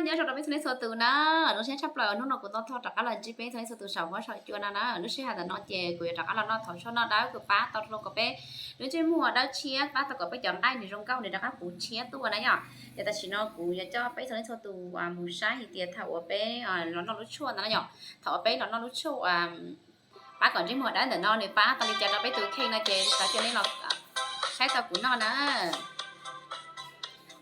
Nyob zoo rau peb txhua leej txhua tus na, zoo siab tshaj plaws hnub no kuv tau thov rov qab los ntsib peb txhua leej txhua tus saum huab saum cua no na. Lub sij hawm ntawm no ces kuv yuav rov qab los noj thauv tshuaj noj dawb kom pab tau rau peb lub ntsej muag dawb tshiab, pab tau kom peb cov nqaij nws zoo nkauj nws rov qab puv tshiab tuaj na yom. Ces tam sim no kuv yuav coj peb txhua leej txhua tus mus saib hais tias thaum uas peb los noj lub tshuaj ntawd na yom, thaum uas peb los noj lub tshuaj pab kom ntsej muag dawb ntawm no nws pab tau li cas rau peb tus kheej no ces xav coj nej los saib tau kuv noj na.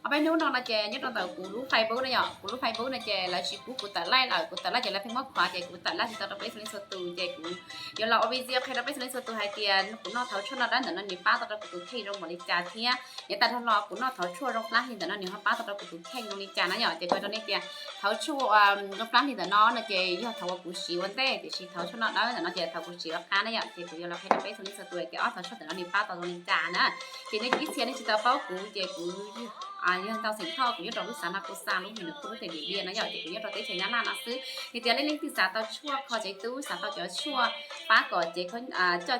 Ob peb hnub no no ces nyob rau ntawm kuv lub Facebook na yom, kuv lub Facebook no ces lawv tsis pub kuv tawm laij lawm, kuv tawm laij ces lawv pheej muab khuav ces kuv tawm laij tsis tau rau peb txhua leej txhua tus ces kuv yuav los ua video qhia rau peb txhua leej txhua tus hais tias kuv noj thauv tshuaj noj dawb ntawm no nws pab tau rau kuv tus kheej zoo npaum li cas thiab yav tag los kuv noj thauv tshuaj zoo plab hli ntawm no nws ho pab tau rau kuv tus kheej zoo li cas na yom. Ces kuv hais rau nej tias thauv tshuaj zoo plab hli ntawm no no ces yog thauv uas kuv siv ua ntej, tiam sis thauv tshuaj noj dawb ntawm no ces thauv kuv siv ua qab na yom. Ces kuv yuav los qhia rau peb txhua leej txhua tus tias ob thauv tshuaj ntawm no nws pab tau zoo li cas na. Ces nej ib txhia nej tsis tau paub kuv ces kuv yog Ntxawg Xeem Thoj, kuv nyob rau lub xav na kuv xa lub his nws kuj lub teb Diam Vias na yom, ces kuv nyob rau teb chaws Nyab Laj no xwb. Yog tias leej leej twg xav tau tshuaj kho tsev tub, xav tau cov tshuaj pab kom cev, coj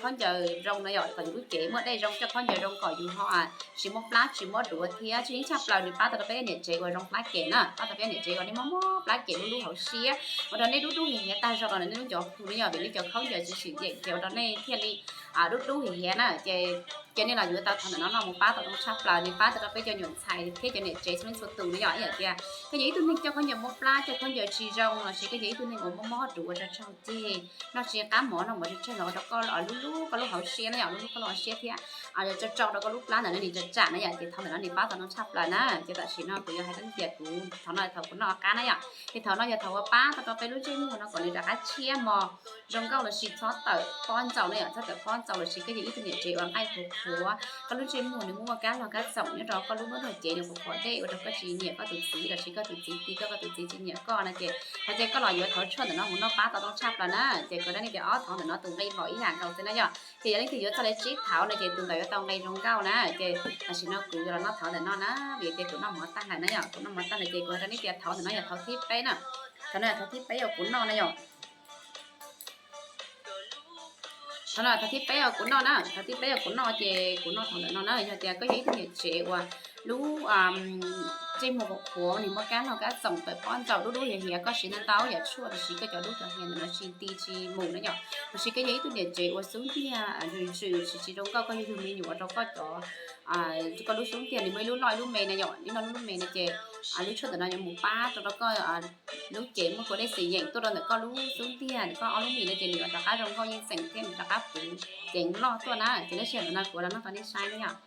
khaub ncaws zoo na yom, kom yus lub cev muaj dej zoo, coj khaub ncaws zoo kom yus ho tsis muaj plab tsis muaj duav thiab tseem ceeb tshaj plaws nws pab tau rau peb niam tsev uas zoo plab kem na, pab tau peb niam tsev uas nej muaj muaj plab kem lub lub hauv siab, ua rau nej dub dub hiav hiav tag zog los nej lub ncov plhu na yom, vim nej cov khaub ncaws tsis tsim yeem ces ua rau nej thiaj li dub dub hiav hiav na. Ces ces nej los yuav tau thauv ntawm no no mus pab tau zoo tshaj plaws, nws pab tau rau peb cov nyuam ntxhais thiab cov niam tsev txhua leej txhua tus na yom. Ib yam tias koj yog ib tug neeg coj khaub ncaws muaj plab, coj khaub ncaws tsis zoo los sis koj yog ib tug neeg uas mob mob duav tsaug tsaug ceg, noj tsis qab mov, noj mov tsawg tsawg los ua rau koj lub lub koj lub hauv siab na yom, lub lub koj lub hauv siab thiab tsaug tsaug rau koj lub plab ntawm no nws tsam tsam na yom, ces thauv ntawm no nws pab tau zoo tshaj plaws na. Ces tam sim no kuv yuav hais rau nej tias kuv thauv no thauv kuv noj qab na yom, ces thauv no yog thauv uas pab tau rau peb lub ntsej muag no kom nws rov qab tshiab mos zoo nkauj los sis txhob tawm pob ntxaus na yom, txhob tawm pob ntxaus los sis koj yog ib tug niam tsev uas nqaij qhuav qhuav, koj lub ntsej muag nws muaj muaj kab log kab txoom nyob rau koj lub nruab nrog cev nws qhuav qhuav dej ua rau koj tsis nyiam koj tus txiv los sis koj tus txiv ti koj, koj tus txiv tsis nyiam koj no ces thov caw koj los yuav thauv tshuaj ntawm no mus noj pab tau zoo tshaj plaws na. Ces kuv hais rau nej tias ob thauv ntawm no tus nqi npaum ib yam nkaus xwb na yom, ces yog leej twg yuav txog li tsib thauv no ces tus ntawd yuav tau nqi zoo nkauj na. Ces tam sim no kuv yuav los noj thauv ntawm no na, vim tias kuv noj mov tag lawm na yom, kuv noj mov tag lawm ces kuv hais rau nej tias thauv ntawm no yog thauv thib peb na, thauv no yog thauv thib peb uas kuv noj na yom. Thauv no thauv thib peb uas kuv noj na, thauv thib peb uas kuv noj ces kuv noj thauv ntawm no na. Yog tias koj yog ib tug niam tsev uas lub ntsej muag qhuav qhuav, nws muaj kab log kab txoom, tawm pob ntxaus, dub dub hiav hiav, koj siv ntau ntau yam tshuaj los sis koj cov dub cov hiav ntawm no tsis ti tsis mus na yom, los sis koj yog ib tug niam tsev uas xub ntiag ntsws ntsws tsis tsis zoo nkauj, koj yug yug me nyuam ua rau koj cov, koj lub xub ntiag nws muaj ib lub loj ib lub me na yom, ib lub loj lub me no ces lub tshuaj ntawm no yuav mus pab rau rau koj lub cev muaj kua dej xim yeem tuaj rau ntawm koj lub xub ntiag, ntawm koj ob lub mis no ces nws yuav rov qab zoo nkauj yeej xeem thiab nws rov qab puv ceev loj tuaj na. Ces lub sij hawm ntawm no kuv los noj rau nej saib na yom.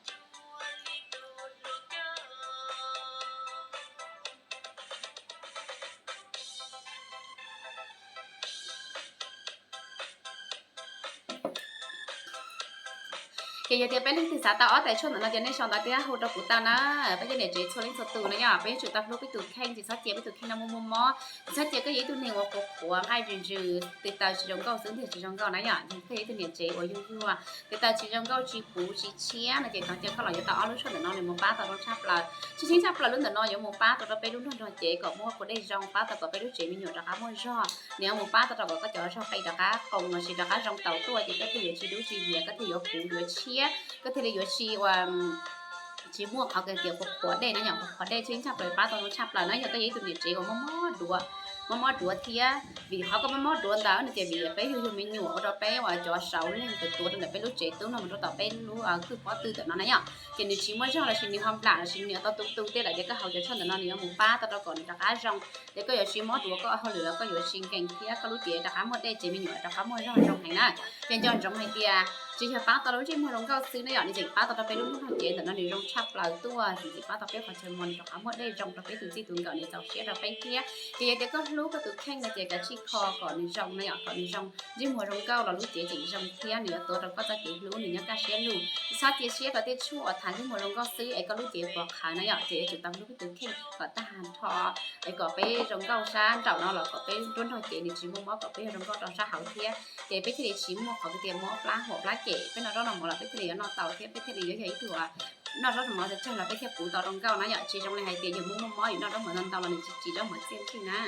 Ces yog tias peb leej twg xav tau ob tais tshuaj ntawm no ces nej sau ntawv thiab hu rau kuv tau na. Peb cov niam tsev txhua leej txhua tus na yom, peb yuav tsum tau hlub peb tus kheej, tsis txhob cia peb tus kheej no muaj muaj mob, tsis txhob cia koj yog ib tug neeg uas qhuav qhuav nqaij ntsws ntsws, tes taw tsis zoo nkauj, xub ntiag tsis zoo nkauj na yom, koj yog ib tug niam tsev uas yuag yuag, tes taw tsis zoo nkauj, tsis puv tsis tshiab no ces thov caw koj los yuav tau ob lub tshuaj ntawm no nws mus pab tau zoo tshaj plaws. Tseem ceeb tshaj plaws lub ntawm no yuav mus pab tau rau peb lub nruab nrog cev kom muaj kua dej zoo, pab tau kom peb lub tsev me nyuam rov qab muaj zog, nws yuav mus pab tau rau kom koj cov zog qe rov qab qoos los sis rov qab zoo taus tuaj ces koj thiaj yuav tsis dub tsis hiav, koj thiaj yuav puv yuav tshiab, koj thiaj li yuav tsis ua tsis muaj qhov tias qhuav qhuav dej na yom, qhuav qhuav dej. Tseem ceeb tshaj plaws pab tau zoo tshaj plaws na yog koj yog ib tug niam tsev uas mob mob duav, mob mob duav thiab vim qhov koj mob mob duav ntawd no ces vim peb yug yug me nyuam ua rau peb uas cov saud leeg tuav tuav rau ntawm peb lub tsev tub no mus rau tom peb lub kwj pob tw ntawm no na yom, ces nws tsis muaj zog los sis nws ho nplam los sis nws tau tu tu tej lawm ces koj haus cov tshuaj ntawm no nws yuav mus pab tau rau kom nws rov qab zoo. Ces koj yuav tsis mob duav, koj hauj lwm los koj yuav tsis nkees thiab koj lub cev rov qab muaj dej, tsev me nyuam rov qab muaj zog zoo heev na. Ces nco ntsoov hais tias tsis yog pab tau lub ntsej muag zoo nkauj xwb na yom, nws tseem pab tau rau peb lub nruab nrog cev ntawm no nws zoo tshaj plaws tuaj, nws tseem pab tau peb qhov chaw mos nws rov qab muaj dej zoo rau peb tus txij tus nkawm nws txaus siab rau peb thiab. Ces yog tias koj hlub koj tus kheej no ces kav tsij kho kom nws zoo na yom, kom nws zoo, ntsej muag zoo nkauj los lub cev tseem zoo thiab nws yuav tuav rau koj txoj kev hlub nws nyob kaj siab lug. Tsis txhob cia siab rau tej tshuaj uas tham ntsej muag zoo nkauj xwb es koj lub cev pov qhawv na yom, ces yuav tsum tau hlub koj tus kheej kom tag nrho es kom peb zoo nkauj sab nraum no los kom peb nruab nrog cev nws tsis muaj mob, kom peb yog zoo nkauj rau sab hauv thiab ces peb thiaj li tsis muaj qhov tias mob plab huam plab kem, peb noj zaub noj mov los peb thiaj li yuav noj tau thiab peb thiaj li yuav yog ib tug noj zaub noj mov tsawg tsawg los peb thiaj puv tau zoo nkauj na yom. Tsis zoo li hais tias yus muaj muaj mob yus noj zaub mov ntau ntau los nws tsis tsim zaub mov txiaj ntsig na.